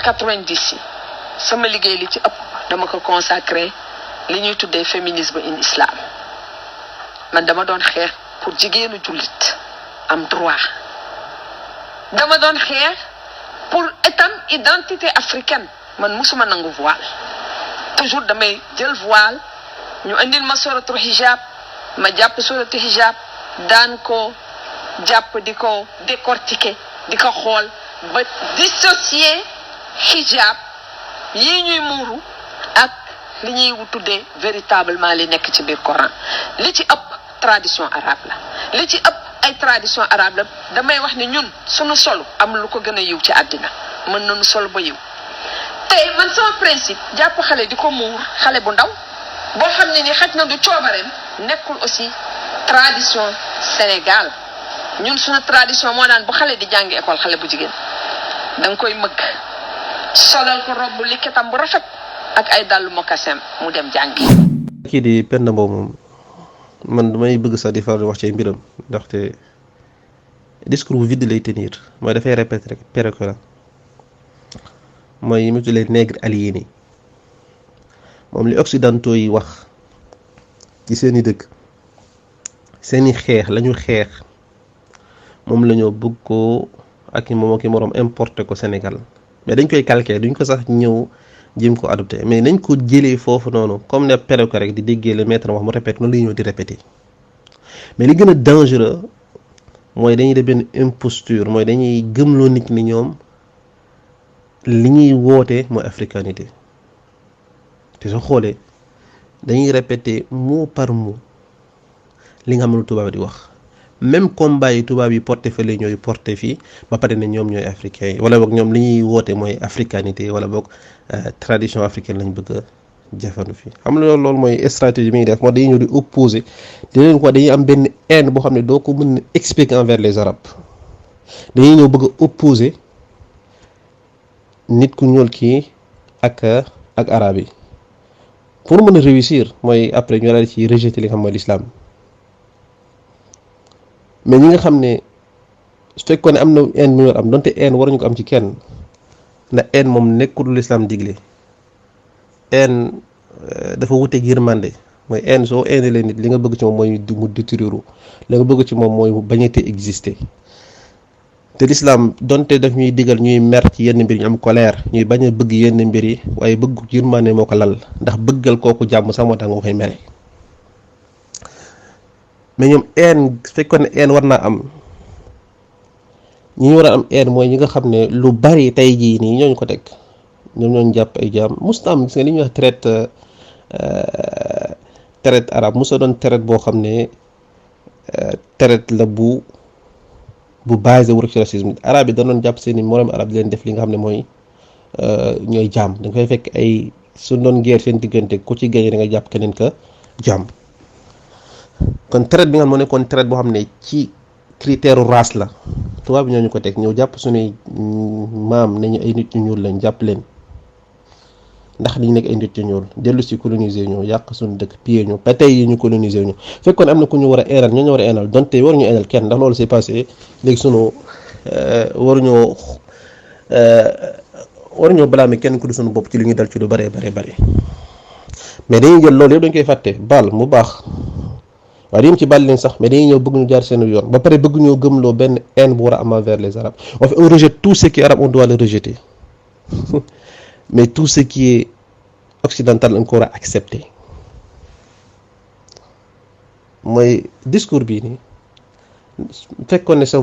90 sama liggéey li ci ëpp dama ko consacré li ñuy tuddee féminisme in islam man dama doon xeex pour jigéenu jullit am droit dama doon xeex pour itam identité africaine man musuma nangu voile toujours damay jël voile ñu andil ma suratul hijab ma jàpp suratul hijab daan ko jàpp di ko décortiquer di ko xool ba dissocier hijab yi ñuy muuru ak li ñuy tuddee véritablement li nekk ci biir Coran li ci ëpp tradition arabe la li ci ëpp ay tradition arabe la damay wax ni ñun suñu solo am lu ko gën a yiw ci àddina mën nañu solo ba yiw tey man sama principe jàpp xale di ko muur xale bu ndaw boo xam ne ni xaj na du coobareem nekkul aussi tradition Sénégal ñun suñu tradition moo naan bu xale di jàngi école xale bu jigéen da nga koy mëgg solal ko robb likketam bu rafet ak ay dàllu mocassin mu dem jàngi. kii di Penda Mbao moom man damay bëgg sax di faral wax ci mbiram ndaxte discours bu vide lay tenir mooy dafay répéter rek pérékola mooy yi mu tuddee nègre alliénée moom li occidentaux yi wax ci seeni dëkk seeni xeex lañu xeex moom la ñoo bëgg ko ak moom ak moroom importé ko Sénégal mais dañ koy calquer duñ ko sax ñëw jéem ko adopté mais nañ ko jëlee foofu noonu comme ne pere ko rek di déggee le maître wax mu répète noonu la ñëw di répéter mais li gën a dangereux mooy dañuy def benn imposture mooy dañuy gëmloo nit ñi ñoom li ñuy woote mooy africanité te soo xoolee dañuy répéter mot par mot li nga xam ne tubaab di wax même combat yi tubaab yi porté fële ñooy porté fii ba pare ne ñoom ñooy africains yi wala boog ñoom li ñuy woote mooy africanité wala boog tradition africaine lañ bëgg a jafandu fii xam nga loolu mooy stratégie bi ñuy def moo dañuy ñëw di opposé di leen ko dañuy am benn haine boo xam ne doo ko mën a expliquer envers les arabes dañuy ñëw bëgg a opposé nit ku ñuul kii ak arabe yi pour mën a réussir mooy après ñu daal ci rejeter li nga xam mooy l'islam mais ñi nga xam ne su fekkoon ne am na haine bu ñu war am donte haine waruñu ko am ci kenn ndax haine moom nekkul lu l'islam digle haine dafa wuteeg yërmande mooy haine soo haine leen nit li nga bëgg ci moom mooy mu détériorer li nga bëgg ci moom mooy mu bañate exister te l'islam donte daf ñuy digal ñuy mer ci yenn mbir ñu am colère ñuy bañ a bëgg yenn mbir yi waaye bëgg yërmande moo ko lal ndax bëggal kooku jàmm sax moo tax nga koy mere mais ñoom haine fekkoon ne haine war naa am ñi ñu war a am haine mooy ñi nga xam ne lu bari tey jii nii ñooñu ko teg ñoom ñooñu jàpp ay jaam musta am gis nga li ñuy wax traite arabe musta doon traite boo xam ne traite la bu basé wu ci racisme arabe yi da doon jàpp seeni moroom arabe di leen def li nga xam ne mooy ñooy jaam da nga fay fekk ay su doon guerre seen diggante ku ci gañe da nga jàpp keneen ka jaam kon traite bi nga xam moo nekkoon traite boo xam ne ci critère race la tubaab bi ñoo ñu ko teg ñëw jàpp suñuy maam nañu ay nit ñu ñuul lañ jàpp leen ndax liñ nekk ay nit ñu ñuul dellu si coloniser ñu yàq suñu dëkk pillé ñu ba tey yi ñu coloniser ñu fekkoon am na ku ñu war a eenal ñoo ñu war a eenal donte waruñu eenal kenn ndax loolu c'est passé léegi sunu waruñoo blâmer kenn ku du suñu bopp ci li ñuy dal ci lu bare mais dañuy jël loolu yëpp dañ koy fàtte baal mu baax waaye yëm ci bàll leen sax mais dañuy ñëw bëgg ñu jaar seen yoon ba pare bëgg ñoo gëmloo benn haine bu war a am envers les arabes on rejette tout ce qui est arabe on doit le rejeter mais tout ce qui est occidental on ko war a accepter mooy discours bii nii fekkoon ne sa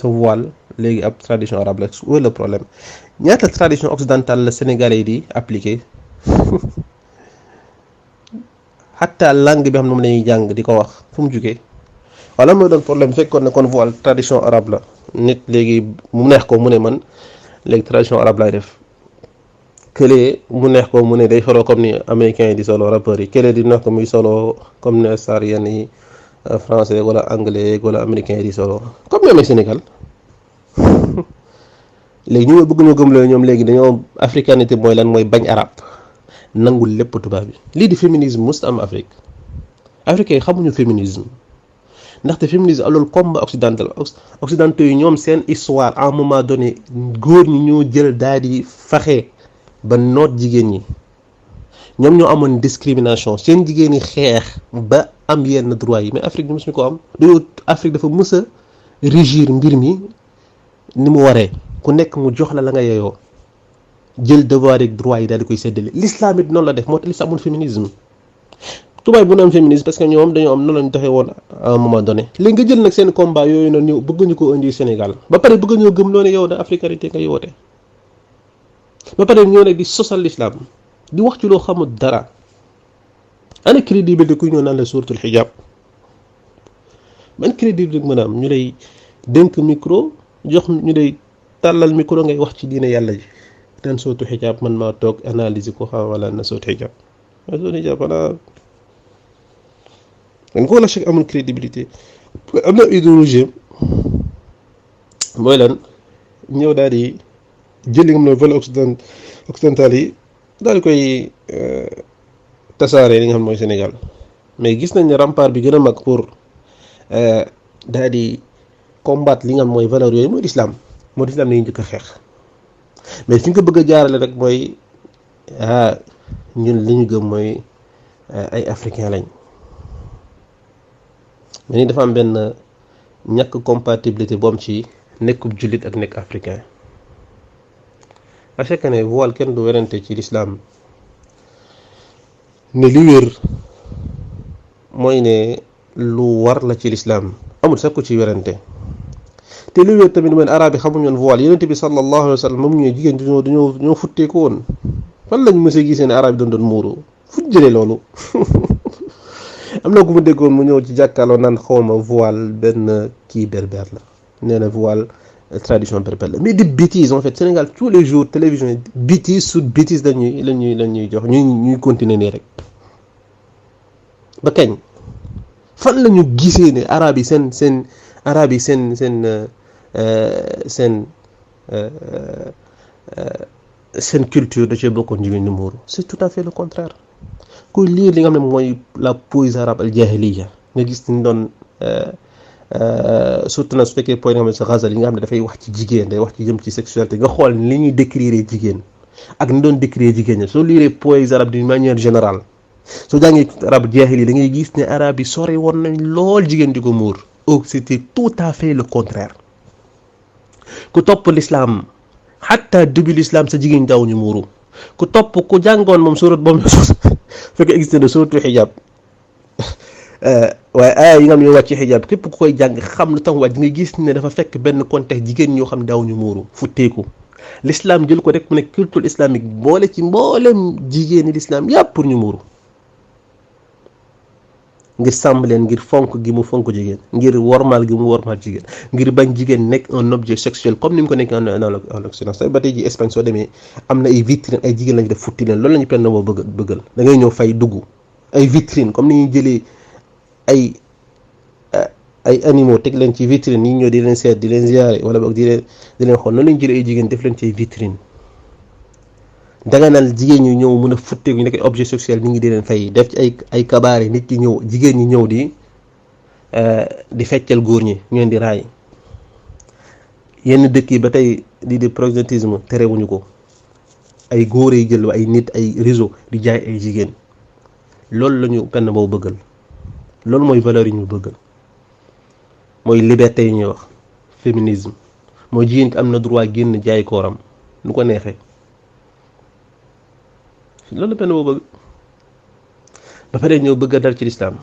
voile léegi ab tradition arabe la où est le problème ñaata tradition occidentale la sénégalais yi di appliquer hatta langue bi xam ne moom lañuy jàng di ko wax fu mu jugee wala mooy doon problème fekkoon ne kon voile tradition arabe la nit léegi mu neex ko mu ne man léegi tradition arabe laay def këlee mu neex ko mu ne day solo comme ni américains yi di solo rappeurs yi këlee di neex ko muy solo comme ne star yenn yi français wala anglais wala américains yi di solo comme ñoom Sénégal léegi ñu bëgg ñu gëm loolu ñoom léegi dañoo africanité mooy lan mooy bañ arab nangul lépp tubaab bi lii di féminisme must am Afrique africains yi xamuñu féminisme ndaxte féminisme loolu combat occidentaux yi ñoom seen histoire à un moment donné góor ñi ñoo jël daal di faxe ba noot jigéen ñi ñoom ñoo amoon discrimination seen jigéen ñi xeex ba am yenn droit yi mais Afrique ñu mësuñu ko am du Afrique dafa mës a régir mbir mi ni mu waree ku nekk mu jox la nga yeyoo jël devoir ak droit yi daal di koy séddale l'islam it noonu la def moo tax l'islam amul féminisme tubaab bu na am féminisme parce que ñoom dañoo am noonu lañu doxee woon à un moment donné léegi nga jël nag seen combat yooyu noonu ñëw bëgg ñu ko indi Sénégal ba pare bëgg ñoo gëm loo ne yow da africanité ngay woote ba pare ñoo nag di sosal l'islam di wax ci loo xamul dara ana crédibilité ku ñëw naan la suratul hijab ban crédibilité mën a am ñu lay dénk micro jox ñu lay tàllal micro ngay wax ci diine yàlla ji ten sootu hijab man maa toog analyser ko xam wala na sootu hijab wala dañ ko la Cheikh amul crédibilité am na idéologie mooy lan ñëw daal di jël li nga xam ne volet occidental yi daal di koy tasaare li nga xam ne mooy Sénégal mais gis nañ ne rempart bi gën a mag pour daal di combattre li nga xam mooy valeur yooyu mooy l'islam lañuy njëkk a xeex mais fi nga ko bëgg a jaarale rek mooy ñun li ñu gëm mooy ay africain lañ mais ni dafa am benn ñàkk compatibilité bu am ci nekkub jullit ak nekk africain à chaque année voile kenn du werante ci l'islam ne li wér mooy ne lu war la ci l'islam amul sax ko ci werante te li wér tamit mooy arabe yi xamuñu woon voile yonent bi sallallahu alayhi wa sallam moom ñooy jigéen dañoo futteeku woon fan lañ mësee gisee ne arabe yi doon muuru fu jëlee loolu am na ku ma déggoon mu ñëw ci jàkkaarloo naan xawma voile benn kii berbère la nee na voile tradition berbère la mais di bêtises en fait Sénégal tous les jours télévision yi bêtises sur bêtises lañuy jox ñuy continuer nii rek ba kañ fan lañu gisee ne arabe yi seen arabe yi seen culture da cee bokkoon jigéen ñi muuru c'est tout à fait le contraire kuy lire li nga xam ne mooy la poésie arabe al jahiliya nga gis ni doon surtout nag su fekkee point nga xam ne sa ghazal yi nga xam ne dafay wax ci jigéen day wax ci jëm ci sexualité nga xool li ñuy décrire jigéen ak ni doon décrire jigéen ñi soo lire poésie arabe d'une manière générale soo jàngee arabe jahiliya da ngay gis ne arabe yi sore woon nañ lool jigéen di ko muur oh c'était tout à fait le contraire ku topp l'islam hatta début l'islam sa jigéen daw ñu muuru ku topp ku jàngoon moom surat boobu fekk existé na suratu hijab waaye aaya yi nga xam ne wàcc ci hijab képp ku koy jàng xam lu tax wàcc nga gis ne dafa fekk benn contexte jigéen ñoo xam ne daaw ñu muuru futteeku l'islam jël ko rek mu nekk culture islamique boole ci mboolem jigéen ñi l'islam yàpp pour ñu muuru ngir sàmm leen ngir fonk gi mu fonk jigéen ngir wormaal gi mu wormaal jigéen ngir bañ jigéen nekk un objet sexuel comme ni mu ko nekk en Occident ba tey ji Espagne soo demee am na ay vitrine ay jigéen lañu def futti leen loolu lañu Penda Mbao bëggal da ngay ñëw fay dugg ay vitrine comme ni ñuy jëlee ay animaux teg leen ci vitrine yi ñëw di leen seet di leen ziyaare wala boog di leen xool noonu lañu jëlee ay jigéen def leen ci ay vitrine danga naan jigéen ñi ñëw mën a futteeku ñu nekk objet sexuel ni ngi di leen fay def ci ay kabaare nit ki ñëw jigéen ñi ñëw di feccal góor ñi ñu leen di raay yenn dëkk yi ba tey di proxénétisme terewuñu ko ay góor yi jël ay nit ay réseau di jaay ay jigéen loolu la ñu Penda Mbao bëggal loolu mooy valeur yi ñu bëggal mooy liberté yi ñuy wax féminisme mooy jigéen ki am na droit génn jaay kooram lu ko neexee loolu Penda Mbao bëgg ba pare ñëw bëgg a dal ci l'islam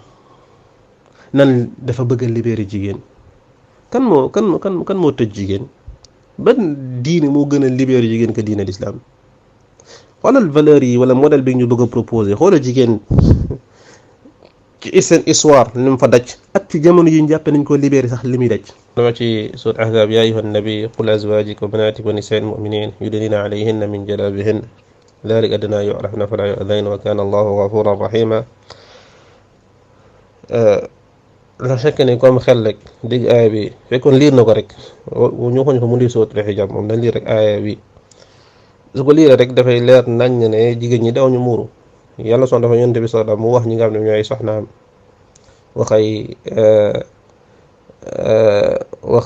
nan dafa bëgg a libérer jigéen kan moo tëj jigéen ban diine moo gën a libérer jigéen que diine l'islam xoolal valeurs yi wala modèle bi ñu bëgg a proposer xoolal jigéen ci seen histoire li mu fa daj ak ci jamono yi ñu jàppe nañ ko libérer sax li muy daj dama ci surat ahzab ya ayyuhan nabi qul azwajika wa banatika wa nisa'il mu'minin yudnina alayhinna min jalabihin ذلك أدنى يعرفن فلا يؤذين وكان الله غفورا رحيما la chaque ne comme xel rek dégg aaya bi fekkoon liir na ko rek ñu xoñ ko mu di sootul hijab moom dañ liir rek aaya bi su ko liiree rek dafay leer nañ ne jigéen ñi daw ñu muuru yàlla son dafa yonent bi sallallahu mu wax ñi nga xam ne ñooy soxnaam waxay wax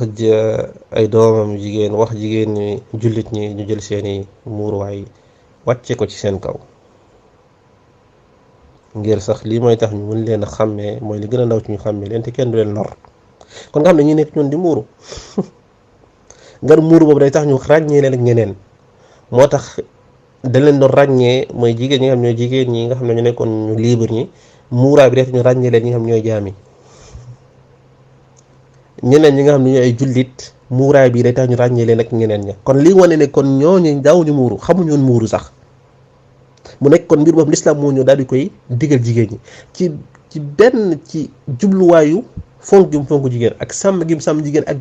ay doomam jigéen wax jigéen ñi jullit ñi ñu jël seeni muuruwaay wàcce ko ci seen kaw ngir sax lii mooy tax ñu mën leen a xàmmee mooy li gën a ndaw ci ñu xàmmee leen te kenn du leen lor kon nga xam ne ñi nekk ñoon di muuru ngar muuru boobu day tax ñu ràññee leen ak ñeneen moo tax dañ leen doon ràññee mooy jigéen ñi nga xam ñooy jigéen ñi nga xam ne ñu nekkoon ñu libre ñi muuraay bi def ñu ràññee leen ñi nga xam ñooy jaami ñeneen ñi nga xam ne ñooy ay jullit muuraay bi day tax ñu ràññee leen ak ñeneen ña kon lii wane ne kon ñooñu daaw ñu muuru xamuñu woon muuru sax mu nekk kon mbir boobu l'islam moo ñëw daal di koy digal jigéen ñi ci benn ci jubluwaayu fonk gi mu fonk jigéen ak sàmm gi mu sàmm jigéen ak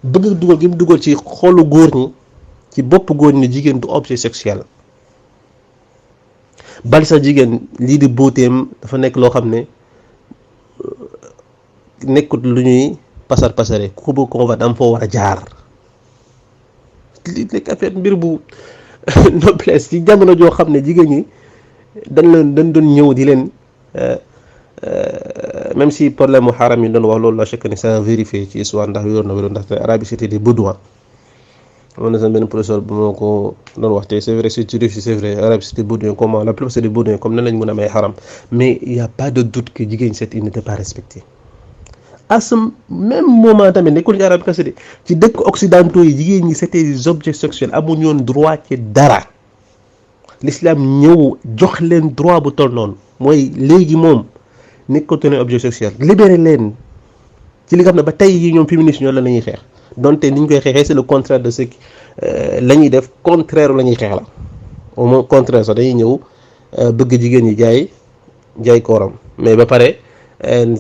bëgg dugal gi mu dugal ci xolu góor ñi ci bopp góor ñi jigéen du objet sexuel bal sax jigéen lii di booteem dafa nekk loo xam ne nekkut lu ñuy pasar pasare ku bëgg convaincre am foo war a jaar li nekk affaire mbir bu noblesse ci jamono joo xam ne jigéen ñi dañ doon ñëw di leen même si problème mu xaram yi doon wax loolu la chaque ni ça vérifié ci histoire ndax wéroon na ndaxte Arabie c'était des bédouins amoon na sax benn professeur bu moo ko doon wax te c'est vrai c'est Russie c'est vrai Arabie c'était des bédouins comment la plupart c'est des bédouins comme nan lañ mën a may xaram mais il y a pas de doute que jigéen ñi il n'était pas respecté à ce même moment tamit nekkul ci Arabie kese de ci dëkk occidentaux yi jigéen ñi c'était des objets sexuels amuñu woon droit ci dara l'islam ñëw jox leen droit bu toll noonu mooy léegi moom nekkatu ne objet sexuel libéré leen ci li nga xam ne ba tey yi ñoom féministes ñoo la ñuy xeex donte ni ñu koy xeexee c'est le contraire de ce qui la ñuy def contraire la ñuy xeex la au moins contraire sax dañuy ñëw bëgg jigéen ñi jaay kooram mais ba pare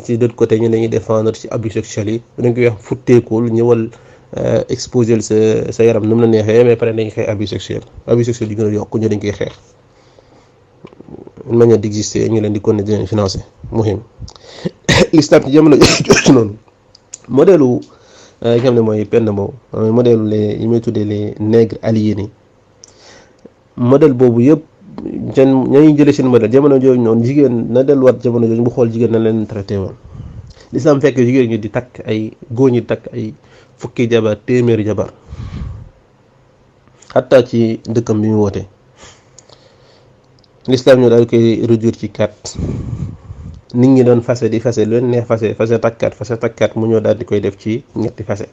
ci d'autre côté ñu dañuy défendre ci abus sexuels yi dañ koy wax futteekul ñëwal exposer sa yaram nu mu la neexee mais pare dañuy xeex abus sexuel yi gën a yokk ñu dañ koy xeex une manière d'exister ñu leen di continuer di leen financer muhim l'islam ci jamono jooju noonu modèle yi nga xam ne mooy Penda Mbao modèle les yi may tuddee les nègres aliénés modèle boobu yëpp ñañuy jëlee seen modèle jamono jooju noonu jigéen na delluwaat jamono jooju bu xool jigéen na leen traité woon l'islam fekk jigéen ñi di takk ay góor ñi di takk ay fukki jabar téeméeri jabar xataa ci dëkkam bi mu woote l'islam ñoo daal koy réduire ci 4 nit ñi doon fase di fase lu leen neex fase takkaat mu ñëw daal di koy def ci ñetti fase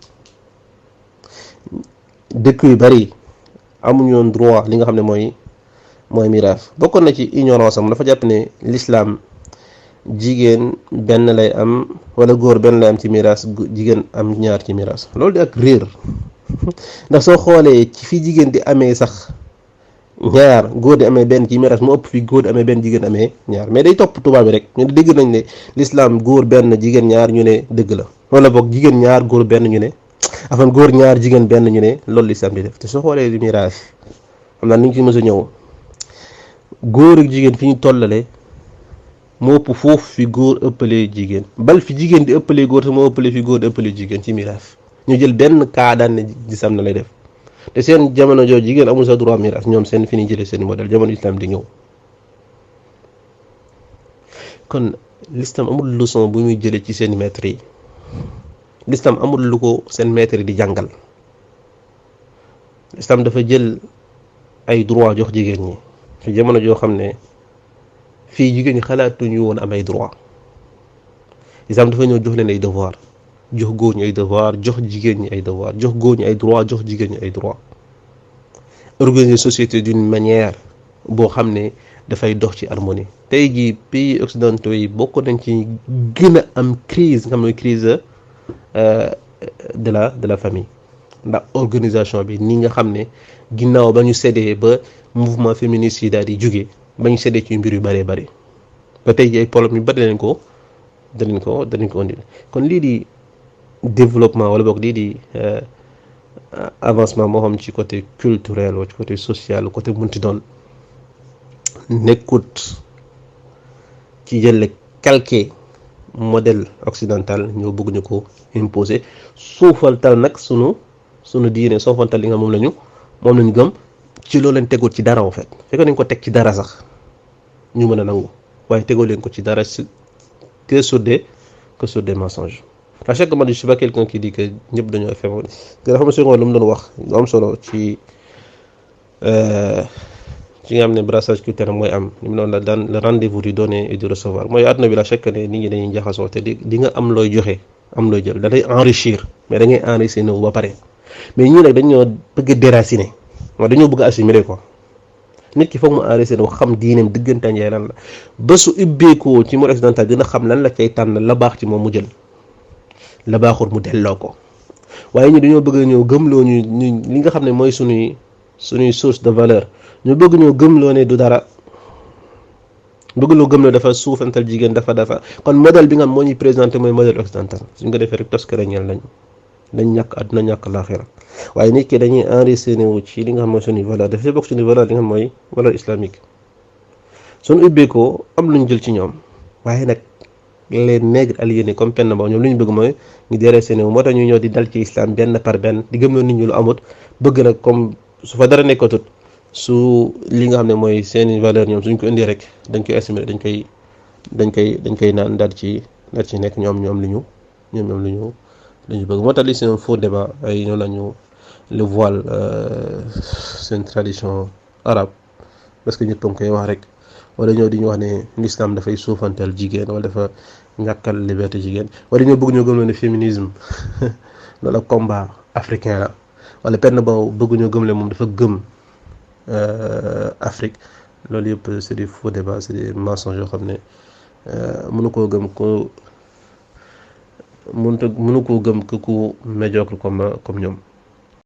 dëkk yu bari amuñu woon droit li nga xam ne mooy miraas bokkoon na ci ignorance am dafa jàpp ne l'islam jigéen benn lay am wala góor benn lay am ci miraas jigéen am ñaar ci miraas loolu di ak réer ndax soo xoolee ci fi jigéen di amee sax ñaar góor di amee benn ci miraas mu ëpp fi góor di amee benn jigéen amee ñaar mais day topp tubaab bi rek ñu ne dégg nañ ne l'islam góor benn jigéen ñaar ñu ne dëgg la wala boog jigéen ñaar góor benn ñu ne afan góor ñaar jigéen benn ñu ne loolu l'islam di def te soo xoolee di miraas xam naa ni ñu ci mës a ñëw góor ak jigéen fi ñu tollale moo ëpp foofu fi góor ëppalee jigéen bal fi jigéen di ëppalee góor te moo ëppalee fi góor di ëppalee jigéen ci miraas ñu jël benn kaa daan ne gisam na lay def te seen jamono jooju jigéen amul sa droit miraas ñoom seen fi ñu jëlee seen modèle jamono islam di ñëw kon l'islam amul leçon bu muy jëlee ci seen maîtres yi l'islam amul lu ko seen maîtres yi di jàngal l'islam dafa jël ay droit jox jigéen ñi ci jamono joo xam ne fii jigéen ñi xalaatuñu woon am ay droit l'islam dafa ñëw jox leen ay devoir jox góor ñi ay devoir jox jigéen ñi ay devoir jox góor ñi ay droit jox jigéen ñi ay droit organiser société d'une manière boo xam ne dafay dox ci harmonie tey jii pays occidentaux yi bokk nañ ci gën a am crise nga xam ne crise de la famille ndax organisation bi ni nga xam ne ginnaaw ba ñu séddee ba mouvement féministe yi daal di jóge ba ñu séddee ci mbir yu bëree bëri ba tey jii ay problème yu bëri danañ ko indi kon lii di développement wala boog lii di avancement moo xam ci côté culturel wala ci côté social côté munti doon nekkut ci jël calqué modèle occidental ñoo bëgg ñu ko imposer suufaltal nag sunu diine suufaltal li nga moom lañu gëm ci loolu leen tegul ci dara en fait fekk nañ ko teg ci dara sax ñu mën a nangu waaye tegoo leen ko ci dara que sur des mensonges à chaque moment je suis pas quelqu'un qui dit que ñëpp dañoo féministe nga xam ne lu mu doon wax lu am solo ci nga xam ne brassage culturel mooy am li mu doon la daan le rendez-vous du donner et du recevoir mooy àdduna bi la chaque année nit ñi dañuy jaxasoo te di nga am looy joxe am looy jël da lay enrichir mais da ngay enrichir wu ba pare mais ñii nag dañoo bëgg a déraciner mooy dañoo bëgg a assimiler quoi nit ki foog mu enrichir wu xam diineem diggantaan yaay lan la ba su ubbeekoo ci monde occidental dina xam lan la cay tànn la baax ci moom mu jël la baaxul mu delloo ko waaye ñu dañoo bëgg a ñëw gëmloo ñu li nga xam ne mooy suñuy source de valeur ñu bëgg ñoo gëmloo ne du dara bëgg loo gëmloo dafa suufantal jigéen dafa kon modèle bi nga xam moo ñuy présenté mooy modèle occidental suñ ko defee rek toskare ñeel dañ ñàkk àdduna ñàkk laaxira waaye nit ki dañuy enregistré wu ci li nga xam mooy suñuy valeur dafay bokk suñuy valeur li nga xam mooy valeur islamique suñu ubbeekoo am luñ jël ci ñoom waaye nag les nègres alliénés comme Penda Mbao ñoom li ñu bëgg mooy ñu déraciner wu moo tax ñu ñëw di dal ci islam benn par benn di gëmloo nit ñi lu amut bëgg nag comme su fa dara nekkatut su li nga xam ne mooy seeni valeur ñoom suñ ko indi rek dañ koy assimiler dañ koy naan daal ci nekk ñoom li ñu bëgg moo tax li c'est un faux débat ay ñoo lañu le voile c'est une tradition arabe parce que ñëpp a ngi koy wax rek wala ñëw di ñu wax ne l'islam dafay suufantal jigéen wala dafa ñàkkal liberté jigéen wala ñoo bëgg ñoo gëm ne féminisme loolu combat africain la wala Penda Mbao bëgg ñoo gëm le moom dafa gëm Afrique loolu yëpp c'est des faux débats c'est des mensonges yoo xam ne mënu koo gëm ko mënu koo gëm ku médiocre comme ñoom